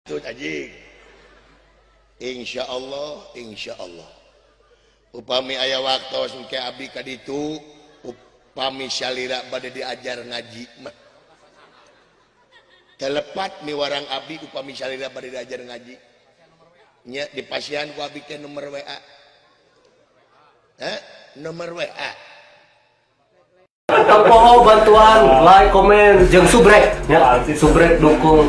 Tuh anjing. Insya Allah, insya Allah. Upami aya waktu engke abdi ka ditu, upami salira bade diajar ngaji mah. Telepat miwarang abdi upami salira bade diajar ngaji. Nya dipasihan ku abdi teh nomor WA. Hah? Nomor WA. Poho bantuan like, komen, jeung subrek ya, subrek dukung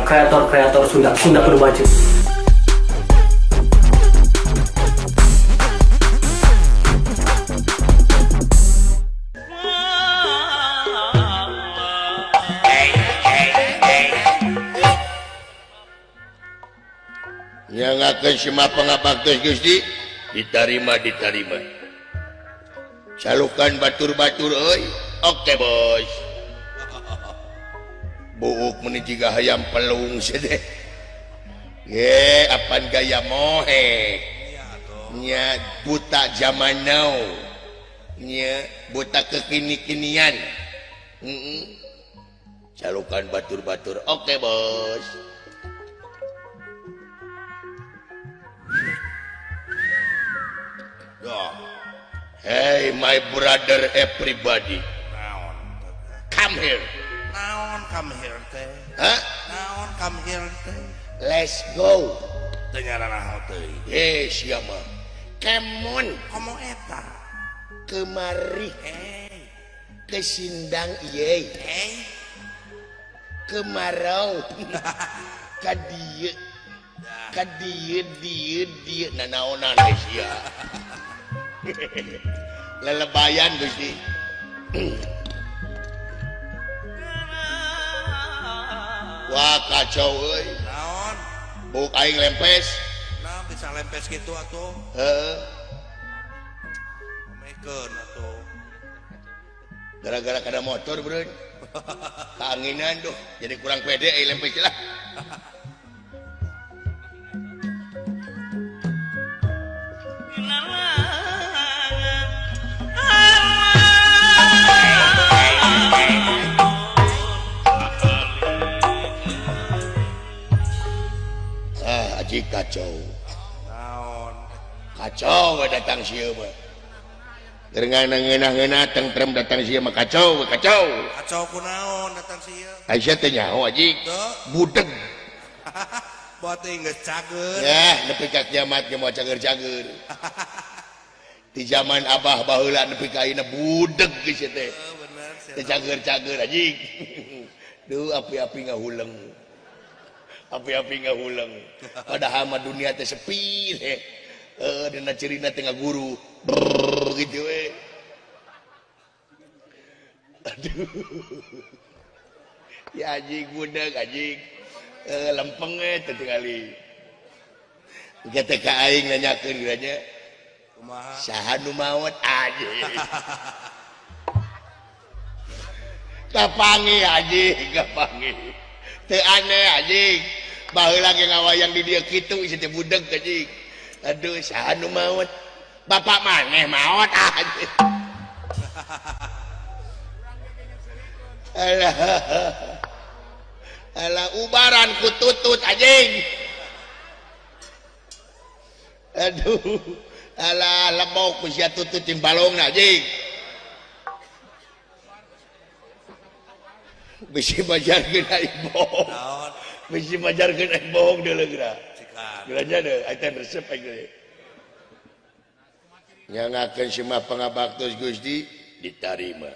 kreator-kreator Sunda, Sunda kudu maju. Nyangakeun sima pangabaktos Gusti ditarima ditarima. Salukan batur-batur euy. Oke bos. Buuk meni jiga hayam pelung sedeh. Ye apan gaya mohe. Nya buta zaman now. Nya buta kekini-kinian. Salukan batur-batur. Oke bos. Hey my brother everybody. Naon? Come here. Naon come here teh? Hah? Naon come here teh? Let's go. Teu nyaranaho teuing. Eh siapa? Kemon. Komo eta? Kemari. Hey. Ke Sindang ieu. Hey. Kemarau. Ka dieu. Ka dieu dieu dieu nanaonan sia. Lelebayan Gusti. Wah kacau euy. Naon? Buk aing lempes. Nah bisa lempes gitu atuh. Heeh. Omekeun atuh. Gara-gara kada motor bro. Keanginan duh, jadi kurang pede euy lempes lah. Aji kacau. Naon? Kacau datang sieu mah. Ngeunah-ngeunah tentrem datang sieu mah kacau, kacau. Kacau kunaon datang sieu? Aisyah teh nyaho aji. Budeg. Buat teh geus cager. Ya, nepi ka kiamat ge moal cager-cager. Di zaman abah baheula nepi ka ayeuna budeg geus teh. Bener sia. Teu cager-cager aji. Duh api-api ngahuleng. Api-api ngahuleng. Padahal mah dunia teh sepi teh. Dina cirina teh ngaguru. Brrrr gitu we. Aduh. Ya anjing budak anjing. Lempeng we teh tingali. Engke teh ka aing nanyakeun geura nya. Kumaha? Saha nu maot anjing. Kapangi anjing, kapangi. Teu aneh anjing. Baheula ge ngawayang di dieu kitu isi teh budeg anjing. Aduh saha nu maot? Bapak maneh maot anjing. Alah. Alah ubaran ku tutut anjing. Aduh. Alah lebok ku sia tutut jeung balongna anjing. Bisi majarkeun aing bohong. Naon? Bisi majarkeun aing bohong deuleu geura. Cikan. Geura deui aing teh resep aing deui. Nyangakeun sima pangabaktos Gusti ditarima.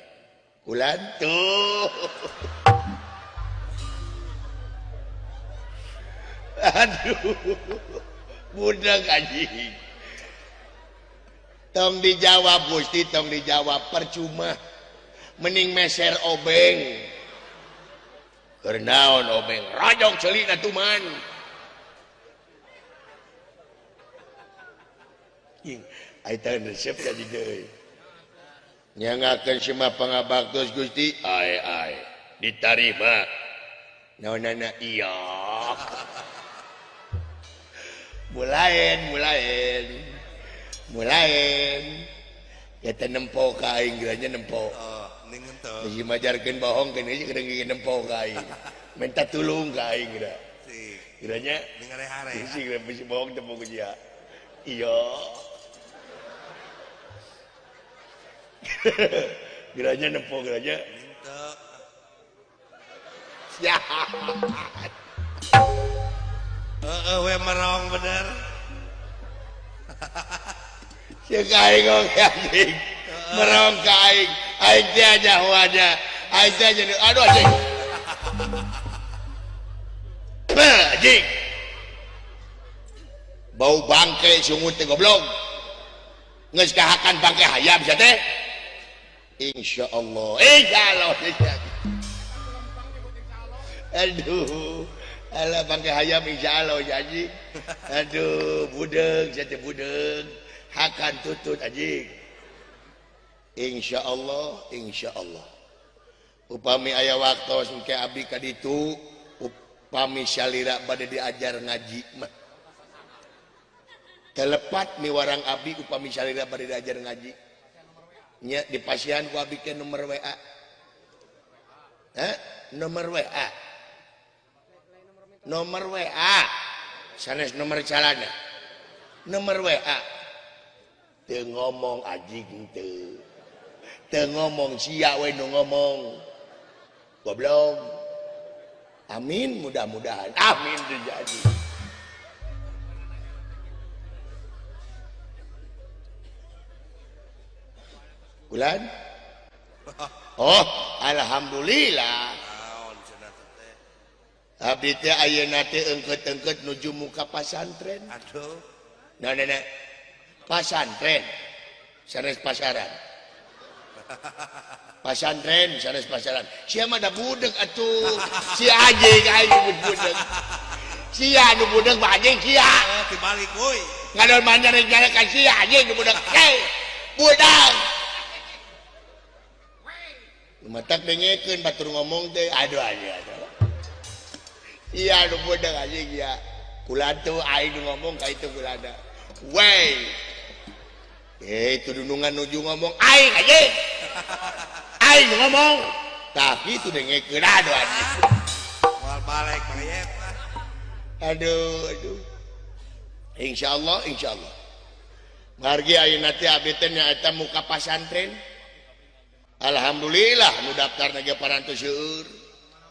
Ulantuh. Aduh. Budak anjing. Tong dijawab Gusti, tong dijawab percuma. Mending meser obeng. Keur naon obeng? Rajok ceulina tuman. Ing, ai teh resep jadi deui. Nyangakeun sima pangabaktos Gusti, ai ai ditarima. Naonana iya. Mulain, mulain. Mulain. Ya teh nempo ka aing geura nya nempo. Bisi majarkeun bohong keun geus keur nempo ka aing. Minta tulung ka aing geura. Kiranya Ngare-hare. Bisi bisi bohong teu bogo sia. Iya. Kiranya nempo kiranya. Henteu. Sia. Heeh we merong bener. Sia ka aing oge anjing. Merong ka aing. Aing teh nyaho aja. Aing teh jadi aduh anjing. Beuh, anjing. Bau bangke sungut teh goblok. Geus kahakan bangke hayam sia teh. Insyaallah. Insyaallah. Aduh. Alah bangke hayam insyaallah anjing. Aduh, budeung sia teh budeung. Hakan tutut anjing. Insyaallah, insyaallah. Upami aya waktos engke abdi ka ditu, upami salira bade diajar ngaji mah. Telepat miwarang abdi upami salira bade diajar ngaji. Nya dipasihan ku abdi ke nomor WA. Hah? Nomor WA. Nomor WA. Sanes nomor calana. Nomor WA. Teu ngomong anjing teu. Teu ngomong sia we nu ngomong. Goblok. Amin mudah-mudahan. Amin terjadi. Bulan? Oh, alhamdulillah. Naon cenah teh? Abdi teh ayeuna teh engkeut-engkeut nuju muka pasantren. Aduh. Nah, nah, nah. Pasantren. Sanes pasaran. Pasantren sanes pasaran. Sia mah da budeg atuh. Si anjing aing budeg. Sia nu budeg mah anjing sia. Dibalik euy. Ngadon manjarek-jarek ka sia anjing nu budeg. Hei, budeg. Matak dengekeun batur ngomong teh aduh aduh aduh. Iya nu budeg anjing ya. Kula tuh aing nu ngomong ka itu kulada. Wey. Itu dunungan nuju ngomong aing anjing. Aing nu ngomong. Tah kitu dengekeun aduh anjing. Moal balik mayet. Aduh aduh. Insyaallah insyaallah. Margi ayeuna teh abdi teh nyaeta muka pasantren. Alhamdulillah nu daftar ge parantos seueur.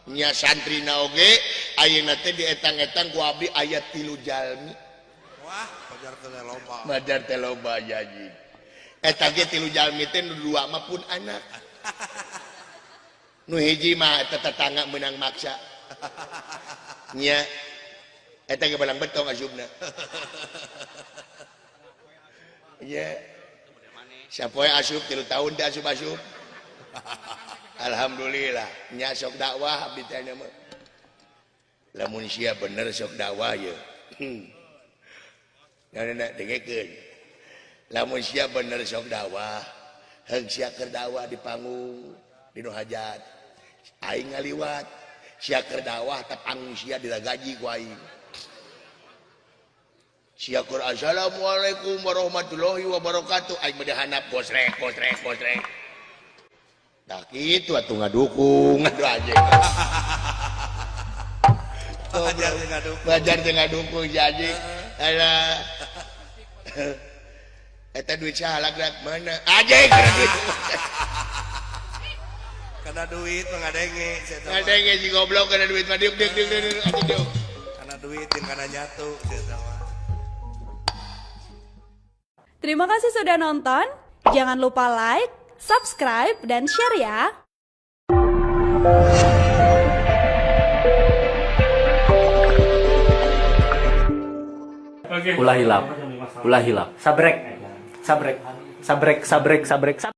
Nya santrina oge ayeuna teh dietang-etang ku abdi aya 3 jalmi. Wah, pajar teh loba. Majar teh loba anjing. Eta ge 3 jalmi teh nu 2 mah pun anak. Nu hiji mah eta tetangga meunang maksa. Nya eta ge balang betong asupna. Nya sapoe asup 3 tahun teh asup-asup. Alhamdulillah nya sok dakwah abdi teh nya mah. Lamun sia bener sok dakwah ye. Nah, dengekeun. Lamun sia bener sok dakwah, heung sia keur dakwah di panggung di nu hajat. Aing ngaliwat, sia keur dakwah teh panggung sia diragaji ku aing. Sia keur assalamualaikum warahmatullahi wabarakatuh, aing mah dihandap gosrek gosrek gosrek. Tah kitu atuh ngadukung, aduh anjing. Wajar teh ngadukung. Wajar teh ngadukung si anjing. Alah. Eta duit saha lagrak mana? Anjing kana duit. Kana duit mah ngadenge sia teh. Ngadenge si goblok kana duit mah diuk diuk diuk diuk anjing diuk. Kana duit jeung kana nyatu sia teh mah. Terima kasih sudah nonton. Jangan lupa like, subscribe, dan share ya. Ulah hilap. Ulah hilap. Sabrek. Sabrek. Sabrek, sabrek, sabrek.